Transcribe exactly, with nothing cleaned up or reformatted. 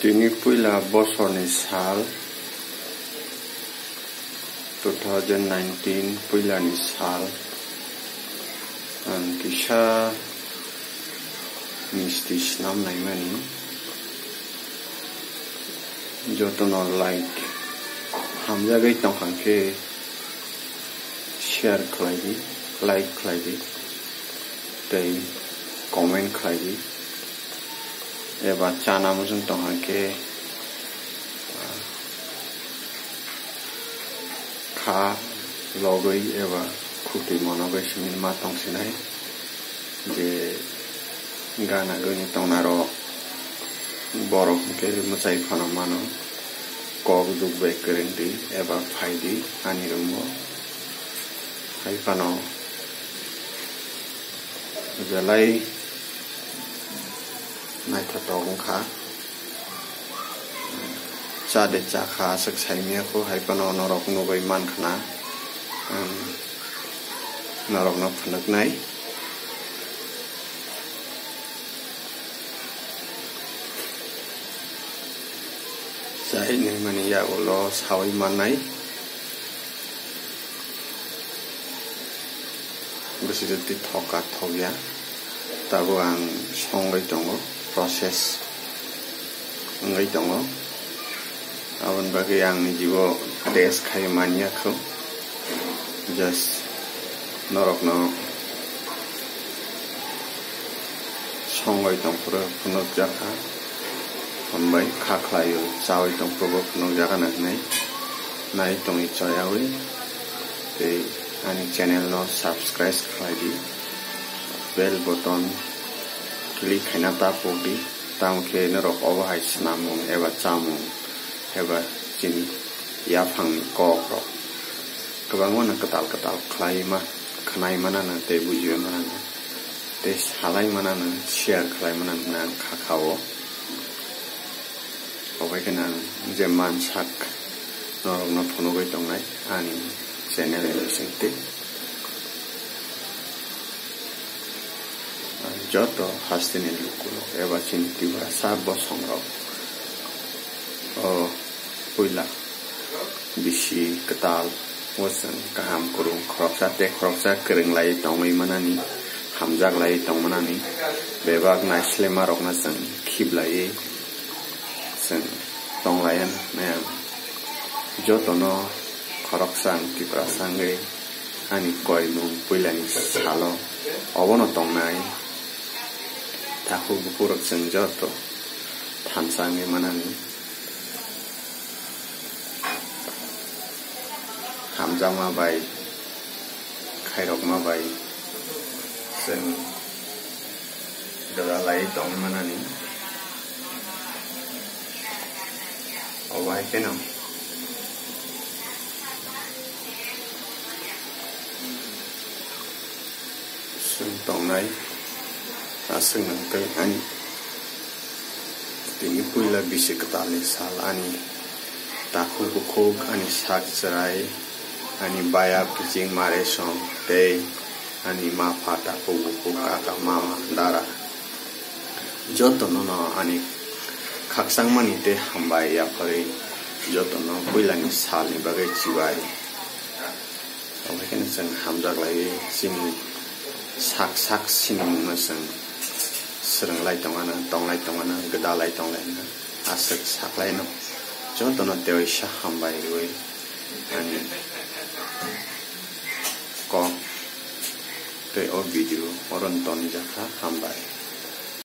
Tini puila bosorni sal, two thousand nineteen puilani sal, ang kisa misti snam naimani. Jotono like hamjagwi tongkha khe share khlai di, like khlai di, tei comment khlai di. Eba chana muchung tongkha khe, ah, kha logwi eba khutui monogwi simi ma tongsinai je gana gani tongnaro borok hwnkhe mwchai phano mano kok duk bai kwrwng di eba phai di ani room o hai phano. Belai naithotok wngkha. Cha de cha kha, aswk saimanya kho, hai phano norok nugwi mankha na. Ang norokno phunuknai. Chai nai mani yagulo sawi mannai. Bwswk twi thok ka thok ya, tabuk ang songwi tongo, process wngwi tongo. Aboni bagwi ang nijibo test khai manya kho, just norokno songwi tongphuru phunukjakha, hambai kha khlaio, chawi tongphuru bo phunukjakha na hinwi nai tongwi chayawi. Tei ani channel no subscribe khlai di, bell button click khaina ta pok di, tamo khe norok obo hai swnamung eba chamung eba chini yaphangni kok rok kwbangma no kwtal kwtal khlai ma, khwnai mana no tei bujiwi mana no tei salai mana no share khlai mana no ang kha kha o. Obai kheno ang je man sak norokno phunugwi tongnai ani channel ni bisingtwi. Ang joto hasteni lukurok eba chini Tiprasa bosongrok o puila bisi kwtal o chwng kaham kwrwng khoroksa tei khoroksa kwrwng lai tongwi manani, hamjak lai tongmanani, bebak naislemarokno chwng khiblaiwi chwng tonglaiya nai ang. Jotono khoroksa ang Tiprasa wngwi ani koimung puilani salo obono tongnai takhuk bukhurok chwng joto thansa wngwi manani. Hamjakma bai, khairokma bai, chwng jora lai tongwi manani. Obo hai kheno chwng tongnai aswk nang tei ani tini puila bisi kwtalni sal ani takhuk bukhuk ani sak chwrai ani baya kiching mare song tei ani ma pha takhuk bukhuk kaka mama dara jotono no ani khakchangmani tei hambai yapharwi jotono puilani salni bagwi chibai. Obo hai kheno chwng hamjak laiwi chini sak sak sinimungno chwng swrwng lai tongmano, tong lai tongmano, gwda lai tong lai mano, aswk sak lai no. Jotono teisa hambai rwui ani kok tei o video oro no tonjak kha, hambai.